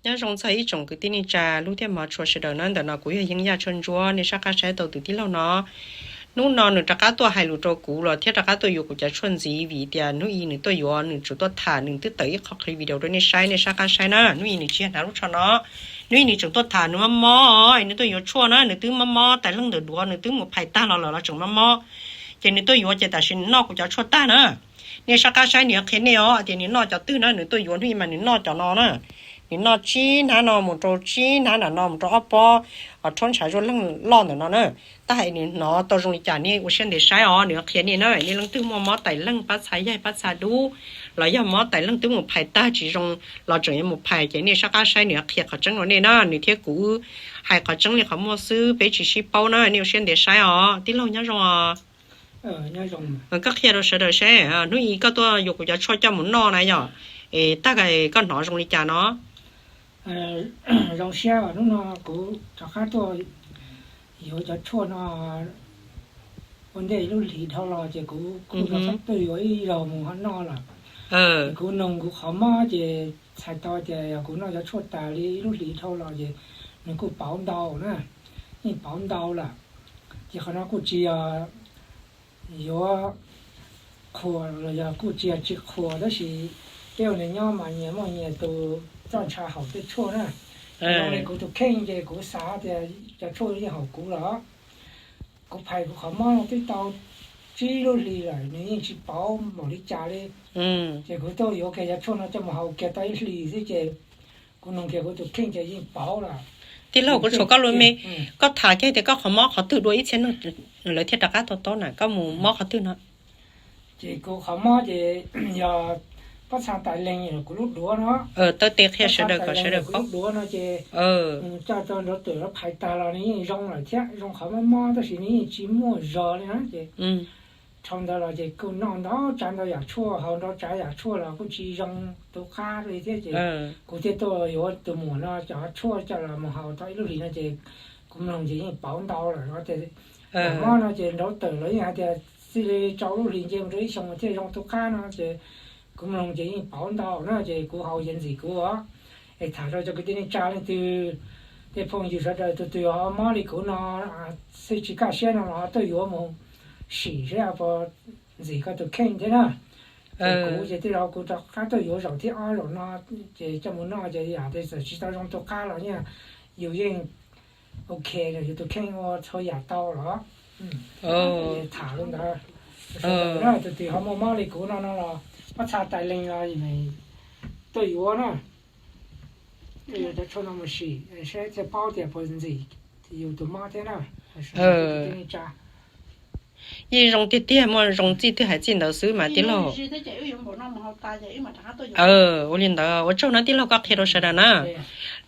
Nyob zoo txog ib tsoom kwv tij neej tsa hlub thiab hmov tshua sawv daws na, ntawm no kuv yog Yeeb Yaj Tshuaj Ntsuab, nej sab qab saib tau tus tij laug no. Hnub no nws rov qab tuaj hais lus rau kuv los thiab rov qab tuaj yuav kuv cov tshuaj ntxiv vim tias hnub i nws tuaj yuav nws tseem tuaj tham, nws twb tawm ib qho clip video rau nej saib, nej sab qab saib na. Hnub i nws tsis yog hnav lub tsho no, hnub i nws tseem tuaj tham nws mob mob, nws tuaj yuav tshuaj na, nws twb mob mob tais leej ntawm duav, nws twb mus phais tag los lawm los tseem mob mob. Ces nws tuaj yuav ces tam sim nws noj kuv cov tshuaj tag na. Nej sab qab saib nws yuav qhia nej os tias nws noj cov twg na, nws tuaj yuav hnub i mas nws noj cov no na. Nws noj tsib hnab no mus rau tsib hnab nram no mus rau ob pob, rhaub ntshav zuaj leej loj ntawm no na. Tab hais nws hnov tau zoo li cas nej ua siab ntev saib os, nws yuav qhia nej na. Nej leej twg muaj mob tais leej pab txha yaig pab txha dub, los yog mob tais leej twb mus phais tag tsis zoo los tseem yuav mus phais ces nej sab qab saib nws yuav qhia qhov tseeb rau nej na. Nws thiab kuv hais qhov tseeb li qhov muaj xwb, peb tsis sib paub na, nej ua siab ntev saib os. Tij laug nyob zoo os. Koj qhia rau sawv daws seb hnub i koj tuaj yuav kuv cov tshuaj coj mus noj na yom, es tag koj hnov zoo li cas no? Zoo siab hnub no kuv rov qab tuaj yuav cov tshuaj no ua ntej lub hlis dhau los ces kuv kuj rov qab tuaj yuav ib zaug mus ho noj lawm. Kuv noog kuv qhov mob ces txhais tau tias yog kuv noj cov tshuaj tas li ib lub hlis dhau los ces nws kuj pauv ntau na, yeej pauv ntau lawm. Ces qhov no kuj tsis yog yuav qhuas los yog kuj tsis yog tsis qhuas, tab sis peb ua neeg nyob mas nyias muaj nyias tus txoj ntsha haum tej tshuaj na. Zoo li kuv tus kheej ces kuv xav tias cov tshuaj yeej haum kuv los kuv phais kuv qhov mob no twb tau tsib lub hlis lawm nws yeej tsis pauv npaum li cas li. Ces kuv tuaj yuav kiag cov tshuaj no coj mus haus kiag tau ib hlis xwb ces kuv noog kiag kuv tus kheej ces yeej pauv lawm. Tij laug, kuv tshuav koj lub me, koj tham kiag tias koj qhov mob qhov twg dua ib txhia neeg lawv thiaj rov qab to taub na, koj mus mob qhov twg no? Ces kuv qhov mob ces yog pob txha tais leeg kuv lub duav no. Taw tes qhia sawv daws kom sawv daws paub. Lub duav no ces coj rau nraud twm lawv phais tag los nws yeej zoo lawm thiab, zoo qhov mob mob tab sis nws yeej tsis muaj zog li na ces dhau ntawd los ces kuj noj ntau tsav ntau yam tshuaj, haus ntau tsav yam tshuaj los kuj tsis zoo tus qab li thiab ces kuv thiaj tuaj yuav tus muam no cov tshuaj coj los mus haus tau ib lub hlis no ces kuv mloog ces yeej pauv ntau lawm no ces mob no ces nraud tawm los yeej hais tias txij li rau lub hlis nce mus rau ib xyoos thiaj zoo tus qab no ces kuv mloog ces yeej pauv ntau na ces kuv haus ces ntxim kuv os. Es tham rau cov kwv tij neej tsa leej twg, tej phooj ywg sawv daws tus twg ho mob li kuv no, xwb tsis kaj siab no los tuaj yuav mus sim seb puas ntxim koj tus kheej thiab na. Ces kuv ces tej zaum kuv rov qab tuaj yuav zaum thib ob zaum no ces coj mus noj ces yam tej txawm tsis tau zoo tus qab los yeej, yus yeej ok, yus tus kheej ua txhua yam tau los. Tham li ntawd, tus twg ho muaj mob li kuv no no los pob txha tais leeg los tuaj yuav na, yuav cov tshuaj no mus sim seb thiaj paub tias puas ntxim yus tus mob thiab na. Yeej zoo tiag tiag, muaj zoo txij twg hais txij ntawd xwb mas tij laug. Ua li ntawd ua tsaug na tij laug koj qhia rau sawv daws na.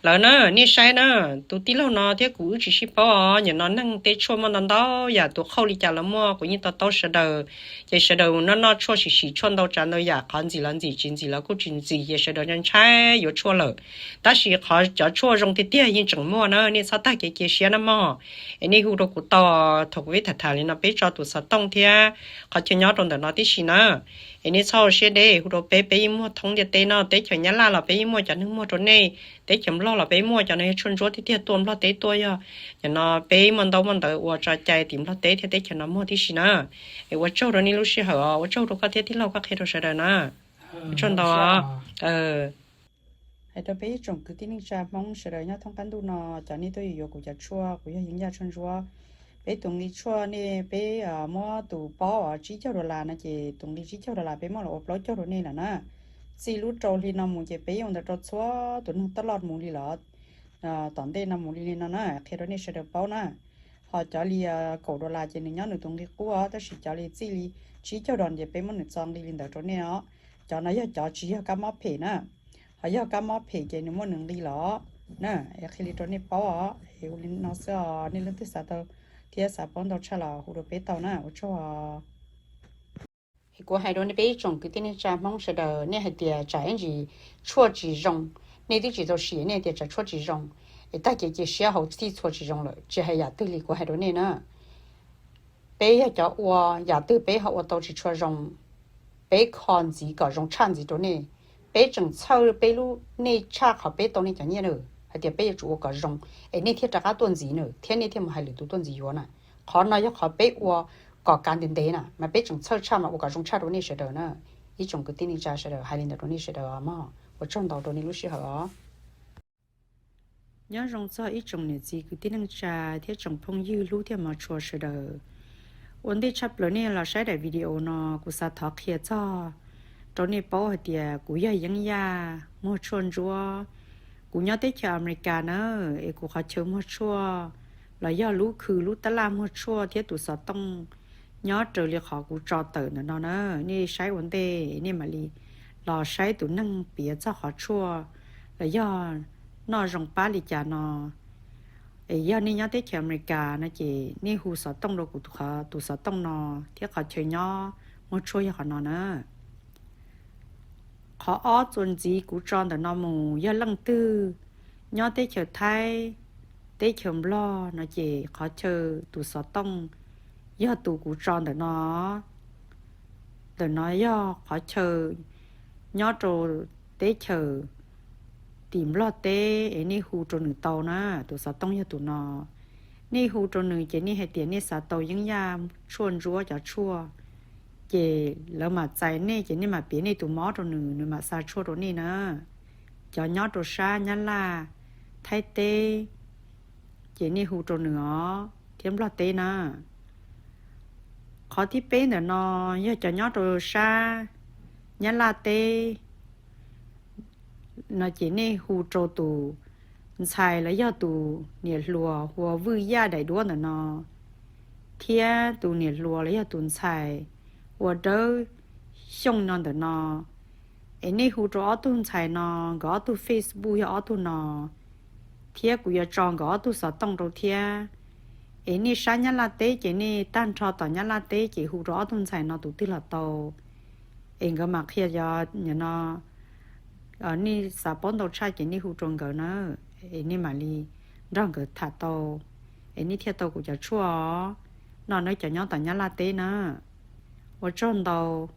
Lawv na, nej saib na, tus tij laug no thiab kuv wb tsis sib paub os, nim no neeg tej tshuaj muaj ntau ntau yam, tus qhauj li cas los muaj, kuv yeej to taub sawv daws. Ces sawv daws noj noj tshuaj sim sim tshuaj ntau tsav ntau yam, qhov ntxim los ntxim, tsis ntxim los kuj tsis ntxim, ces sawv daws ntshai yuav tshuaj lawm. Tab sis qhov cov tshuaj zoo tiag tiag yeej tseem muaj na, nej txhob tag kev cia siab na mog. Es nej hu rau kuv tau, thaum kuv peb tham tham li no peb tso tus xov tooj thiab qhov chaw nyob rau ntawm no tib si na. Es nej txhob ua siab deb, hu rau peb, peb yeej muag thoob ntiaj teb no, teb chaws Nyab Laj los peb yeej muag cov neeg muag rau nej, teb chaws Nplog los peb muaj cov no yog tshuaj ntsuab tiag tiag tuaj Nplog teb tuaj yog. Yog no peb muaj ntaub muaj ntawv ua tso cai tim Nplog teb thiab teb chaws no muag tib si na. Es ua tsaug rau nej lub sij hawm os, ua tsaug rau koj thiab tij laug koj qhia rau sawv daws na. Ua tsaug ntau. Hais rau peb ib tsoom kwv tij neej tsa Hmoob sawv daws nyob thoob qab ntuj no, cov nej tuaj yuav yuav kuv cov tshuaj, kuv yog Yeeb Yaj Tshuaj Ntsuab. Peb tus nqi tshuaj nej peb muab tus paub tsib caug dollar no ces tus nqi tsib caug dollar peb muab los ua plaub caug rau nej lawm na. Txij lub rau hli no mus ces peb yeej ua ntawd rau txhua tus neeg taj loj mus li lawm. Tom ntej no mus li li no na, qhia rau nej sawv daws paub na. Ho cov li kaum dollar ces nws nyob nws tus nqi qub os, tab sis cov li txij li tsib caug dollar ces peb muab nws txo nqi li ntawd rau nej os. Cov no yog cov tsis yog kab mob phem na, ho yog kab mob phem ces nws muaj nws nqi los na. Es qhia li rau nej paub os, es ua li no xwb os, nej leej twg xav tau thiab xav paub ntau tshaj los hu rau peb tau na, ua tsaug os. Es kuv hais rau nej peb ib tsoom kwv tij neej tsa Hmoob sawv daws, nej hais tias tsam ib ntsis tshuaj tsis zoo, nej twb tsis tau sim nej tias tsam tshuaj tsis zoo, es tag kev cia siab haus txhij txhua tsis zoo lawm, tsis hais yam twg li kuv hais rau nej na. Peb yog cov ua, yam twg peb ho ua tau tsis tshua zoo, peb kho ntxiv kom zoo tshaj ntxiv rau nej. Peb tseem txhawj peb lub, nej tshaj qhov peb tau nej cov nyiaj na, hais tias peb yuav tsum ua kom zoo, es nej thiaj rov qab tuaj ntxiv na, thiab nej thiaj mus hais lwm tus tuaj ntxiv yuav na. Qhov no yog qhov peb ua kom kav ntev ntev na, mas peb tseem txhawj tshaj mas ua kom zoo tshaj rau nej sawv daws na. Ib tsoom kwv tij neej tsa sawv daws, hais li ntawd rau nej sawv daws os mog. Ua tsaug ntau rau nej lub sij hawm os. Nyob zoo txog ib tsoom niam txiv kwv tij neej tsa thiab tsoom phooj ywg hlub thiab hmov tshua sawv daws. Ua ntej tshaj plaws nej los saib daim video no, kuv xav thov qhia txog rau nej paub hais tias kuv yog Yeeb Yaj muag tshuaj ntsuab. Kuv nyob teb chaws Amelikas na, es kuv qhov chaw muag tshuaj los yog lub khw lub tab laj muag tshuaj thiab tus xov tooj nyob raws li qhov kuv tso tawm ntawm no na. Nej saib ua ntej nej mam li los saib tus neeg piav txog qhov tshuaj los yog noj zoo pab li cas no. Es yog nej nyob teb chaws Amelikas no ces nej hu xov tooj rau kuv tus xov tooj no, thiab qhov chaw nyob muag tshuaj yog qhov no na. Qhov ob txuas ntxiv kuv tso ntawm no mus, yog leej twg nyob teb chaws Thaib, teb chaws Nplog no ces qhov chaw tus xov tooj yog tus kuv tso ntawm no. Ntawm no yog qhov chaw nyob rau teb chaws tim Nplog teb es nej hu rau nws tau na, tus xov tooj yog tus no. Nej hu rau nws ces nej hais tias nej xav tau Yeeb Yaj tshuaj ntsuab cov tshuaj, ces lawv mam txais nej ces nej mam piav nej tus mob rau nws, nws mam xa tshuaj rau nej na. Cov nyob rau sab Nyab Laj, Thaib teb, ces nej hu rau nws os, thiab Nplog teb na. Qhov thib peb ntawm no yog cov nyob rau sab Nyab Laj teb no ces nej hu rau tus ntxhais los yog tus niam hluas hu ua Vwj Yaj daim duab ntawm no, thiab tus niam hluas los yog tus ntxhais hu ua Dawb Xyooj no ntawm no. Es nej hu rau ob tug ntxhais no, nkawd ob tug Facebook yog ob tug no, thiab kuv yuav tso nkawd ob tug xov tooj rau thiab. Es nej sab Nyab Laj teb ces nej tag nrho tom Nyab Laj teb ces hu rau ob tug ntxhais no tus twg los tau. Es nkawd mam qhia cov no, nej xav paub ntau tshaj ces nej hu rau nkawd na, es nej mam li nrog nkawd tham tau, es nej thiaj tau kuv cov tshuaj os. No nawb cov nyob tom Nyab Laj teb na. Ua tsaug ntau.